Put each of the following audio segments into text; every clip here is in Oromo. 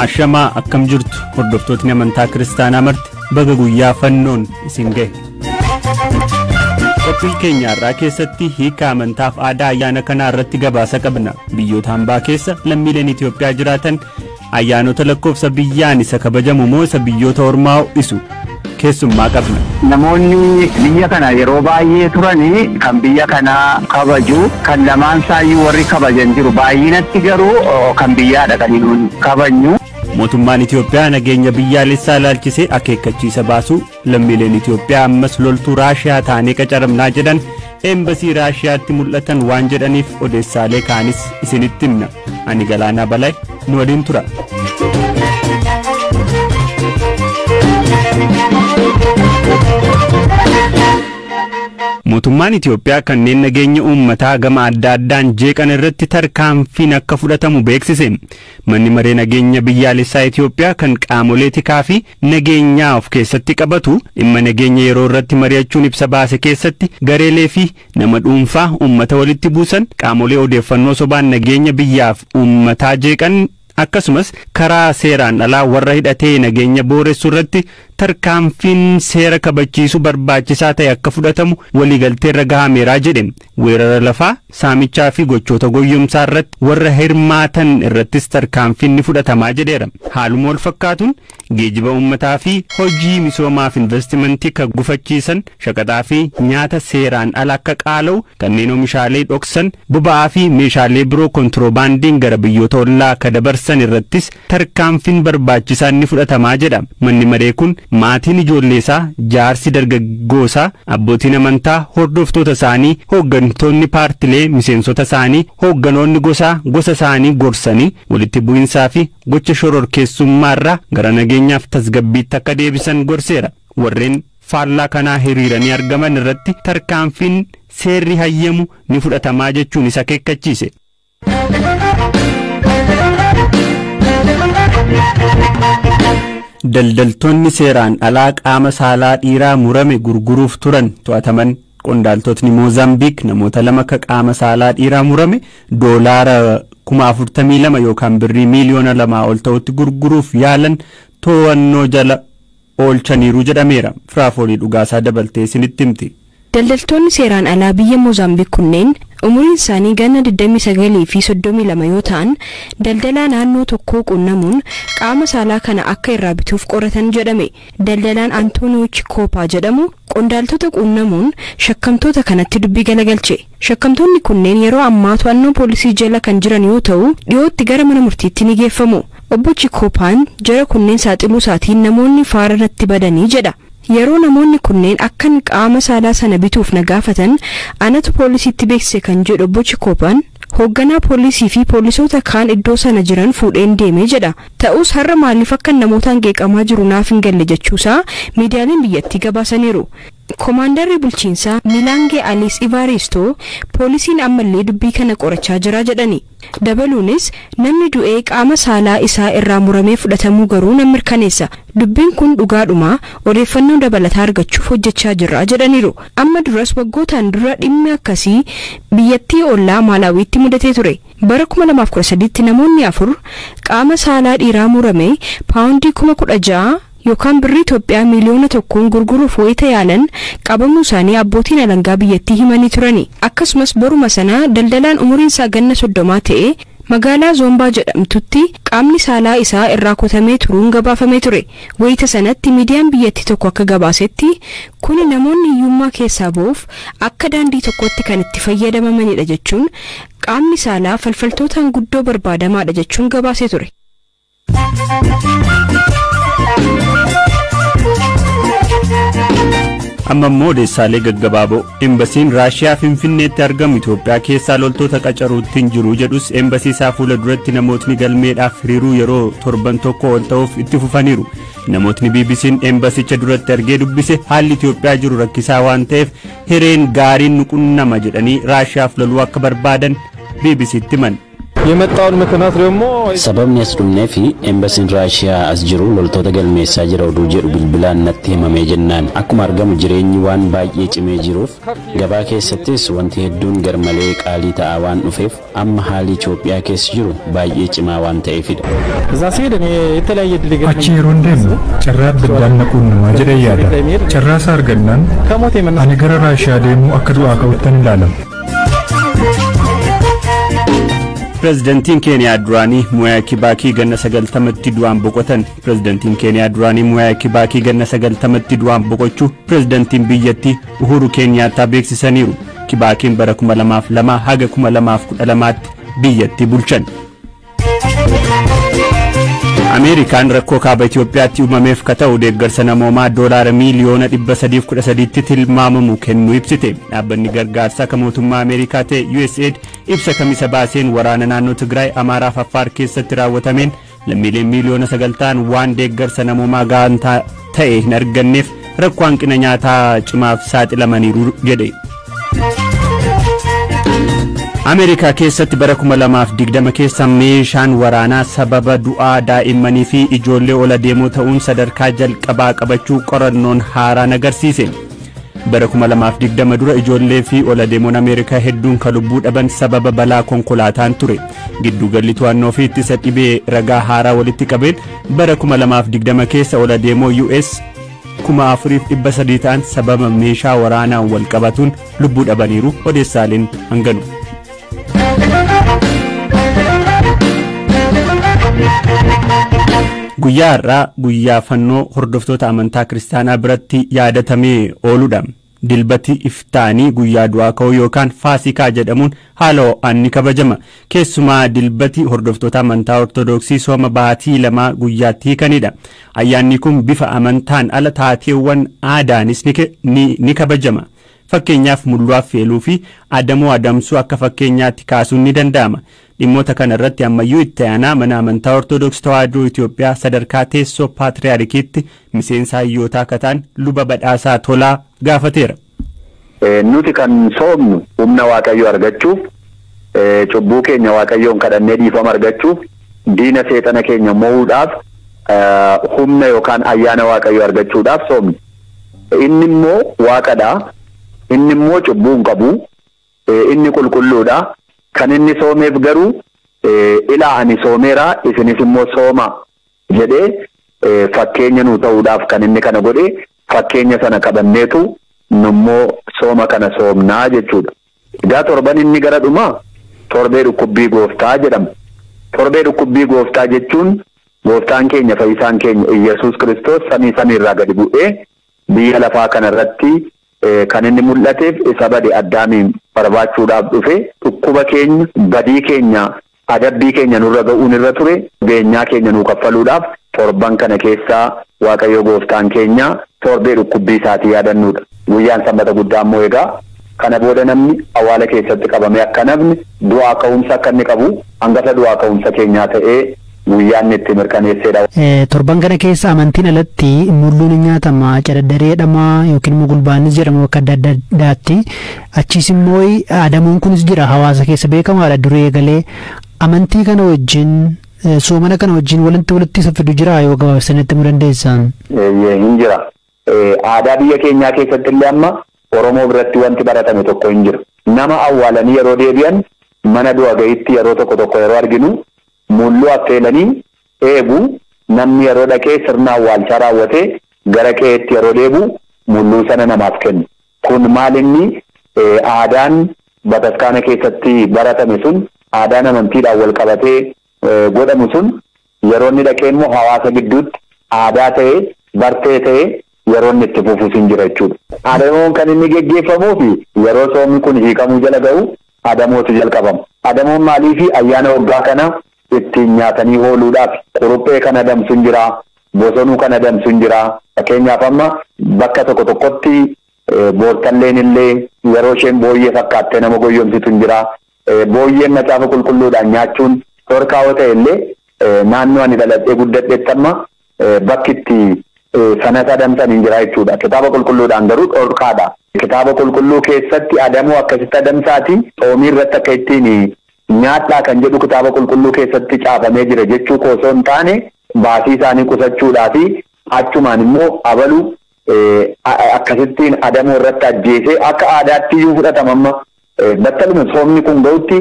Ashamaa, akkam jirtu? Hordoftootni amantaa kiristaanaa marti, baga guyyaa fannoon isin gahe. Qophii keenya har'aa keessatti hiika amantaaf aadaa ayyaana kanaa irratti gabaasa qabna. Biyyoota hambaa keessa lammiileen Itoophiyaa jiraatan ayyaanota lakkoofsa biyyaan isa kabajamu moo isa biyyoota ormaa ho'isu? Keessummaa qabna. Namoonni biyya kana yeroo baay'ee turanii kan biyya kanaa kabaju, kan lamaan isaayyuu warri kabajan jiru. Baay'inatti garuu kan biyyaadha kan nuyi kabajnu. Mootummaan Itoophiyaa nageenya biyyaalessaa ilaalchisee akeekkachiisa baasuu, lammiileen Itoophiyaa ammas loltuu Raashiyaa taanee qacaramnaa jedhan eembasii Raashiyaatti mul'atan waan jedhaniif, odeessaalee kaanis isinitti himna. Ani Galaanaa Balay, nu waliin tura. Mootummaan Itoophiyaa kanneen nageenya uummataa gama adda addaan jeeqan irratti tarkaanfiin akka fudhatamu beeksise. Manni maree nageenya biyyaalessaa Itoophiyaa kan qaamolee tikaa fi nageenyaa of keessatti qabatu dhimma nageenya yeroo irratti mari'achuun ibsa baase keessatti, gareelee fi nama dhuunfaa uummata walitti buusan, qaamolee odeeffannoo sobaan nageenya biyyaaf uummataa jeeqan, akkasumas karaa seeraan alaa warra hidhatee nageenya booressuu irratti tarkaanfiin seera kabachiisu barbaachisaa ta'e akka fudhatamu waliigalteerra gahameeraa jedhe. Weerara lafaa, saamichaa fi gochoota goyyomsaa irratti warra hirmaatan irrattis tarkaanfiin ni fudhatamaa jedheera. Haaluma wal fakkaatuun geejiba uummataa fi hojii misoomaaf investimentii kan gufachiisan, shaqaxaa fi nyaata seeraan ala akka qaala'u kanneen oomishaalee dhoksan, boba'aa fi meeshaalee biroo kontiroobaandiin gara biyyoota ollaa akka dabarsan irrattis tarkaanfiin barbaachisaan ni fudhatamaa jedha. Manni maree kun maatiin ijoollee isaa, jaarsi dargaggoosaa, abbootiin amantaa hordoftoota isaanii, hooggantoonni paartilee miseensota isaanii, hoogganoonni gosaa gosa isaanii gorsanii walitti bu'insaa fi gocha shororkeessummaarraa gara nageenyaaf tasgabbiitti akka deebisan gorseera. Warreen faallaa kanaa hiriiranii argaman irratti tarkaanfiin seerri hayyamu ni fudhatamaa jechuun isa akeekkachiise. Daldaltoonni seeraan alaa qaama saalaa dhiiraa murame gurguruuf turan to'ataman. Qondaaltotni Moozaambiik namoota lama akka qaama saalaa dhiiraa murame doolaara 42,000 yookaan birrii miiliyoona 2 ol ta'utti gurguruuf yaalan to'annoo jala oolchaniiru jedhameera. Firaafoolii Dhugaasaa dabaltee isinitti himti. Daldaltoonni seeraan alaa biyya Moozaambiik kunneen umuriin isaanii ganna 29 fi 32 yoo ta'an, daldalaa naannoo tokkoo qunnamuun qaama saalaa kana akka irraa bituuf qoratan jedhame. Daldalaan Antooniyoo Chikoopaa jedhamu qondaaltota qunnamuun shakkamtoota kanatti dubbii galagalche. Shakkamtoonni kunneen yeroo ammaa to'annoo poolisii jala kan jiran yoo ta'u, dhiyootti gara mana murtiitti ni geeffamu. Obbo Chikoopaan jara kunneen saaxiluu isaatiin namoonni faara irratti badanii jedha. Yeroo namoonni kunneen akkan qaama saalaa sana bituuf na gaafatan anatu poolisiitti beeksise kan jedhu obbo Chikoopaan, hoogganaa poolisii fi poolisoota kaan iddoo sana jiran fuudheen deemee jedha. Ta'us har'a maaliif akkan namootaan qeeqamaa jiru naaf hin galle jechuusaa miidiyaaleen biyyattii gabaasaniiru. Koomaandarri bulchiinsaa Milaangee Aliis Ivaaristoo poolisiin ammallee dubbii kana qorachaa jira jedhani. Dabaluunis, namni du'ee qaama saalaa isaa irraa muramee fudhatamuu garuu nan mirkaneessa. Dubbiin kun dhugaadhuma, odeeffannoo dabalataa argachuuf hojjechaa jirra jedhaniiru. Amma duras waggootaan dura dhimmi akkasii biyyattii ollaa Maalaawiitti mudatee ture. Bara 2013tti namoonni afur qaama saalaa dhiiraa murame paawundii 16,000 yookaan birrii Itoophiyaa miiliyoona 1n gurguruuf wayita yaalan qabamuu isaanii abbootiin alangaa biyyattii himanii turani. Akkasumas boruma sana daldalaan umuriin isaa ganna 30 ta'e magaalaa Zoombaa jedhamtutti qaamni saalaa isaa irraa kutamee turuun gabaafamee ture. Wayita sanatti miidiyaan biyyattii tokko akka gabaasetti, kuni namoonni hiyyummaa keessaa ba'uuf akka daandii tokkotti kan itti fayyadamamanidha jechuun, qaamni saalaa falfaltootaan guddoo barbaadamaadha jechuun gabaasee ture. Amma immoo odeessaalee gaggabaaboo. Embasiin Raashiyaa Finfinneetti argamu Itoophiyaa keessaa loltoota qacaruutti hin jiru jedhus, embasii isaa fuula duratti namootni galmeedhaaf hiriiruu yeroo torban tokko ol ta'uuf itti fufaniiru. Namootni BBC'n embasicha duratti argee dubbise haalli Itoophiyaa jiru rakkisaa waan ta'eef hireen gaariin nu qunnama jedhanii Raashiyaaf loluu akka barbaadan BBC'tti himan. የመጣውን ምክንያት ደግሞ Sababni as dhufnee fi embasiin Raashiyaa as jiru loltoota galmeessaa jira oduu jedhu bilbilaan natti himamee jennaan akkuma argamu jireenyi waan baay'ee cimee jiruuf gabaa keessattis wanti hedduun garmalee qaalii ta'aa waan dhufeef amma haalli Itoophiyaa keessa jiru baay'ee cimaa waan ta'eefidha. እዛ ሲሄድ እኔ የተለያየ እድል Achi yeroon deemu carraa adda addaan na quunnamaa jedhee yaada. Carraa isaa argannaan ከሞት የመነሳ ani gara Raashiyaa deemuu akka du'aa ka'uttan ilaalama. Pireezidantiin Keeniyaa duraanii Muyaa Kibaakii ganna 90tti du'aan boqotan. Pireezidantiin Keeniyaa duraanii Muyaa Kibaakii ganna 90tti du'aan boqochuu pireezidantiin biyyattii Uhuru Keeniyaattaa beeksisaniiru. Kibaakiin bara 2002 haga 2012tti biyyattii bulchan. Ameerikaan rakkoo kaaba Itoophiyaatti uumameef ka ta'u deeggarsa namoomaa doolaara miiliyoona 313tti tilmaamamu kennuu ibsite. Dhaabbanni gargaarsaa kan mootummaa Ameerikaa ta'e USAID ibsa kamisa baaseen waraana naannoo Tigraay, Amaaraa fi Affaar keessatti raawwatameen lammiileen miiliyoona 9 ta'an waan deeggarsa namoomaa gahaa ta'e hin arganneef rakkoo hanqina nyaataa cimaaf saaxilamaniiru jedhe. Ameerikaa keessatti bara 2020 keessa meeshaan waraanaa sababa du'aa daa'immanii fi ijoollee ol adeemoo ta'uun sadarkaa jalqabaa qabachuu qorannoon haaraan agarsiise. Bara 2020 dura ijoollee fi ol adeemoon Ameerikaa hedduun kan lubbuu dhaban sababa balaa konkolaataan ture. Gidduugalli to'annoo fi ittisa dhibee ragaa haaraa walitti qabeen bara 2020 keessa ol adeemoo US 4,300 ta'an sababa meeshaa waraanaan wal qabatuun lubbuu dhabaniiru odeessaaleen hanganu. Guyyaa har'aa guyyaa fannoo hordoftoota amantaa kiristaanaa biratti yaadatamee ooludha. Dilbati iftaanii guyyaa du'aa ka'uu yookaan faasikaa jedhamuun haala ho'aan ni kabajama. Keessumaa dilbati hordoftoota amantaa Ortodoksii sooma baatii 2 guyyaatti hiikanidha. Ayyaanni kun bifa amantaan ala taateewwan aadaanis ni kabajama. Fakkeenyaaf mulluu affeeluu fi adamoo adamsuu akka fakkeenyaatti kaasuun ni danda'ama. Dhimmoota kana irratti ammayyuu itti aanaa mana amantaa Ortodoksii Tawaahidoo Itoophiyaa sadarkaa teessoo paatriyaarikiitti miseensa hayyootaa akka ta'an luba badhaasaa Tolaa gaafateera. Nuti kan soomnu humna Waaqayyoo argachuuf, cubbuu keenya Waaqayyoon kadhannee dhiifama argachuuf, diina seexana keenya mo'uudhaaf, humna yookaan ayyaana Waaqayyoo argachuudhaaf soomnu. Inni immoo Waaqadha. Inni immoo cubbuu hin qabu. Inni qulqulluudha. Kan inni soomeef garuu ilaa ani soomeera isinis immoo sooma jedhee fakkeenya nuu ta'uudhaaf kan inni kana godhe fakkeenya sana qabanneetu nummoo sooma kana soomnaa jechuudha. Egaa torban inni gara dhumaa torbee dhukkubbii gooftaa jedhama. Torbee dhukkubbii gooftaa jechuun gooftaan keenya fayyisaan keenya Iyyasuus Kiristoos samii samiirraa gadi bu'ee biyya lafaa kanarratti kan inni mul'ateef isa bade Addaamiin barbaachuudhaaf dhufe dhukkuba keenya badii keenya adabbii keenya nurra ga'uun irra ture beenyaa keenya nuu kaffaluudhaaf torban kana keessaa Waaqayyo gooftaan keenya torbee dhukkubbii isaatii yaadannuudha. Guyyaan sanbata guddaa immoo egaa kana booda namni awwaala keessatti qabamee akka namni du'aa ka'umsa akka inni qabu hangafa du'aa ka'umsa keenyaa ta'ee guyyaan itti mirkaneessedha. Torban kana keessa amantiin alatti mulluun ni nyaatama, cadaddaree jedhama yookiin immoo gulbaanis jedhama bakka adda addaatti. Achiis immoo adamuun kunis jira hawaasa keessa beekamaadha duree eegalee. Amantii kana wajjin soomana kana wajjin walitti isa fidu jira yoo gabaabsanitti himuu dandeessan. Hin jira. Aadaa biyya keenyaa keessatti illee amma Oromoo biratti wanti baratame tokko hin jiru. Nama awwaalanii yeroo deebi'an mana du'a ga'iitti yeroo tokko tokko yeroo arginu mulluu affeelanii eegu namni yeroo dhaqee sirna awwaalchaa raawwatee gara qe'eetti yeroo deebi'u mulluu sana namaaf kennu. Kun maal inni aadaan bataskaana keessatti baratame sun aadaan amantiidhaan wal qabatee godhamu sun yeroo inni dhaqee immoo hawaasa gidduutti aadaa ta'ee bartee ta'ee yeroo inni itti fufuus hin jira jechuudha. Adamoon kan inni geggeeffamuu fi yeroo soomni kun hiikamuu jala ga'u adamootu jalqabama. Adamoon maaliifi ayyaana waggaa kana ittiin nyaatanii ooluudhaaf quruphee kan adamsu hin jira, bosonuu kan adamsu hin jira. Fakkeenyaaf amma bakka tokko tokkotti boortalleen illee yeroo isheen booyyee fakkaattee nama goyyomsitu hin jira. Booyyeen macaafa qulqulluudhaan nyaachuun dhorkaa yoo ta'e illee naannoo ani dhaladhee guddadhetti amma bakki itti sanata adamsan hin jira jechuudha. Kitaaba qulqulluudhaan garuu dhorkaadha. Kitaaba qulqulluu keessatti adamoo akkasitti adamsaati xoomii irratti akka ittiin Nyaadhaa kan jedhu kitaaba qulqulluu keessatti caafamee jira jechuu koo osoo hin taane baasii isaanii qusachuudhaa fi achumaan immoo abaluu akkasittiin adamoo irratti ajjeesee akka aadaatti iyyuu fudhatama amma battaluma soomni kun ga'utti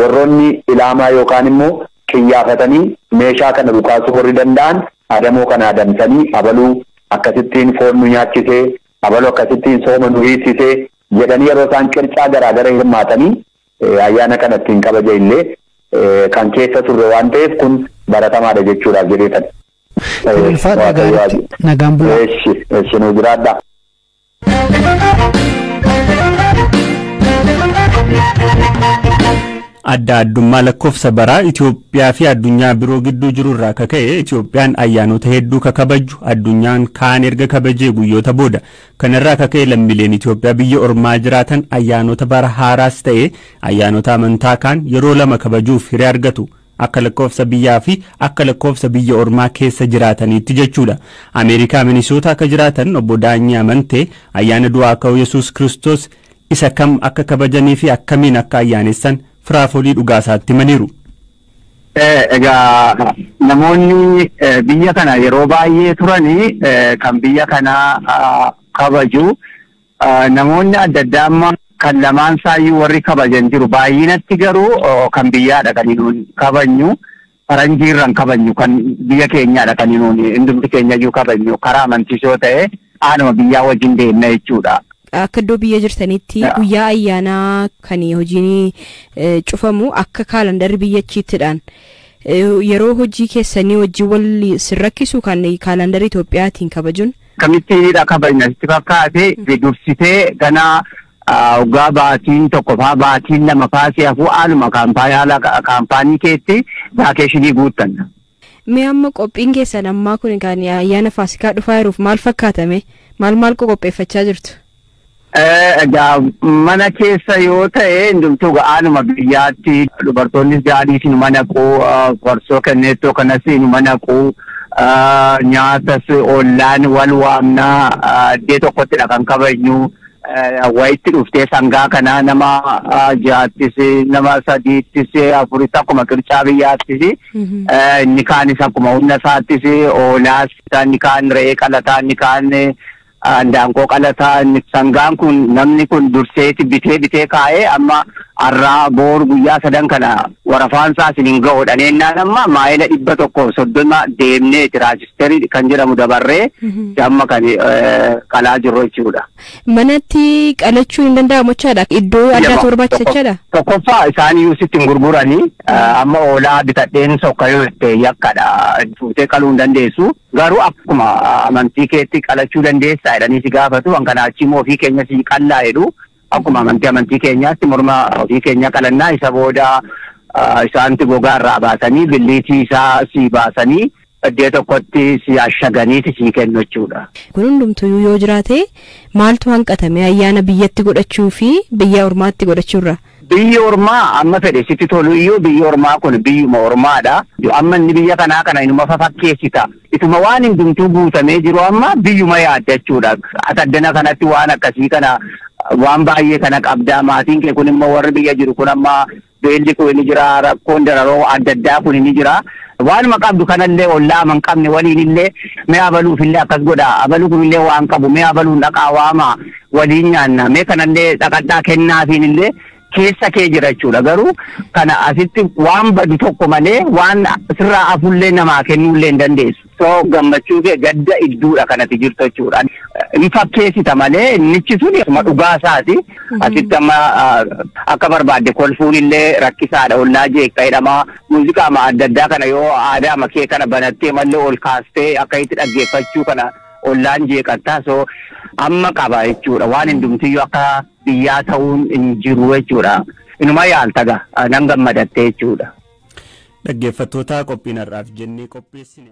warroonni ilaamaa yookaan immoo qiyyaafatanii meeshaa kana dhukaasuu warri danda'an adamoo kana adamsanii abaluu akkasittiin foon nu nyaachisee abaluu akkasittiin sooma nu hiisisee jedhanii yeroo isaan qircaa garaagara hirmaatanii ayyaana kana ittiin kabaja illee kan keessa turre waan ta'eef kun baratamaadha jechuudhaaf jedheetan. Ulfaadha gaariitti nagaan bulaa. Eeshi eeshi nu jiraadha. Adda addummaa lakkoofsa baraa Itoophiyaa fi addunyaa biroo gidduu jiru irraa kaka'e Itoophiyaan ayyaanota hedduu kakabaju addunyaan kaan erga kabajee guyyoota booda kanarraa kaka'e lammiileen Itoophiyaa biyya ormaa jiraatan ayyaanota bara haaraas ta'e ayyaanota amantaa kaan yeroo lama kabajuuf hiree argatu. Akka lakkoofsa biyyaa fi akka lakkoofsa biyya ormaa keessa jiraataniitti jechuudha. Ameerikaa Minisoota akka jiraatan obbo Daanyii Amantee ayyaana du'aa ka'uu Yesuus Kiristoos isa kam akka kabajanii fi akkamiin akka ayyaanessan firaafolii dhugaasaatti himaniiru. Egaa namoonni biyya kana yeroo baay'ee turanii kan biyya kanaa kabaju namoonni adda addaa amma kan lamaan saayyuu warri kabajan jiru baay'inatti garuu kan biyyaadha kan nuun kabajnu faranjiirraan kabajnu kan biyya keenyaadha kan nuun hundumti keenyayyuu kabajnu karaa amantiisoo ta'e aanuma biyyaa wajjin deemna jechuudha. Akka iddoo biyya jirtanitti guyyaa ayyaanaa kan hojiin cufamu akka kaalandarri biyya achiittidhaan yeroo hojii keessanii hojii wal sirrakkisu kan kaalandarri Itoophiyaatiin kabajuun. Akkamittiinidha kabajna sitti fakkaate dursitee ganaa waggaa baatiin tokko faa baatiin lama faa si hafuu haaluma kaampaanii keetti vaakeeshinii guuttanna. Mee amma qophiin keessan ammaa kun kan ayyaana Faasikaa dhufaa jiruuf maal fakkaatame? Maal maal qopheeffachaa jirtu? Egaa mana keessa yoo ta'e hundumtuu haaluma biyyaatti dubartoonnis daadhiis inuma naquu farsoo kenneettoo kanas inuma naquu nyaatas ollaan wal waamnaa iddoo tokkottidha kan kabajnu. Wayitti dhuftee sangaa kana nama jaattis nama sadiittis afuritti akkuma qircaa biyyaattis inni kaanis akkuma humna isaattis oolaas inni kaan re'ee qalataa inni kaan Daanqoo qalataa sangaan kun namni kun durseeti bitee bitee kaa'ee amma har'aa boor guyyaa sadan kana warafaan isaa isiniin ga'uudha. Neennaan amma maayila 130 deemnee tiraajisterii kan jedhamu dabarree amma kan qalaa jirru jechuudha. Manatti qalachuu hin danda'amu jechaadha. Iddoo addaa barbaachisa jechaadha. Tokkoffaa isaan iyyuu sitti hin gurguranii amma oolaa bitadheen sokka yoo itti yakkadha fuutee qaluu hin dandeessu. Garuu akkuma amantii keetti qalachuu dandeessaa jedhanii si gaafatu kan kanaa achi immoo ofii keenya si qallaa jedhu. Akkuma amantii keenyaatti morma ofii keenya qalannaa isa booda isaanti gogaa irraa baasanii billiitii isaa si baasanii iddoo tokkotti si ashaganiiti si kennu jechuudha. Kun hundumtuu yoo jiraate maaltu hanqatame ayyaana biyyatti godhachuu fi biyya ormaatti godhachuurra? Biyyi ormaa amma fedhe sitti tolu iyyuu biyyi ormaa kun biyyuma ormaadha. Amma inni biyya kanaa kana inuma fafakkeessita. Ituma waan hundumtuu guutamee jiru amma biyyuma yaadda jechuudha. Asaddana kanatti waan akkasii kana waan baay'ee kana qabdaa maatiin kee kun immoo warri biyya jiru kun amma beelli kun ni jira rakkoon dararoo adda addaa kun ni jira. Waanuma qabdu kanallee ollaa aman qabne waliin illee mee abaluuf illee akkas godha abaluu kun illee waan qabu mee abaluun dhaqaa waama waliin nyaanna mee kanallee dhaqadhaa kennaafiin illee keessa kee jira jechuudha. Garuu kana asitti waan badu tokko malee waan sirraa afullee namaa kennuullee hin dandeessu. So gammachuu kee gadda idduudha kanatti jirtu jechuudha. Inni fakkeessita malee innichi sun dhugaa isaati. Asitti amma akka barbaadde kolfuun illee rakkisaadha ollaa jeeqxa jedhama. Muuziqaa adda addaa kana yoo aadaa kee kana banattee mallee ol kaastee akka itti dhaggeeffachuu kana ollaan jeeqatta. So amma qaba jechuudha. Waan hundumtiyyuu akka biyyaa ta'uun hin jiru jechuudha. Inuma yaalta nan gammadatte jechuudha. Dhaggeeffattoota qophiin har'aaf jennee qopheessine.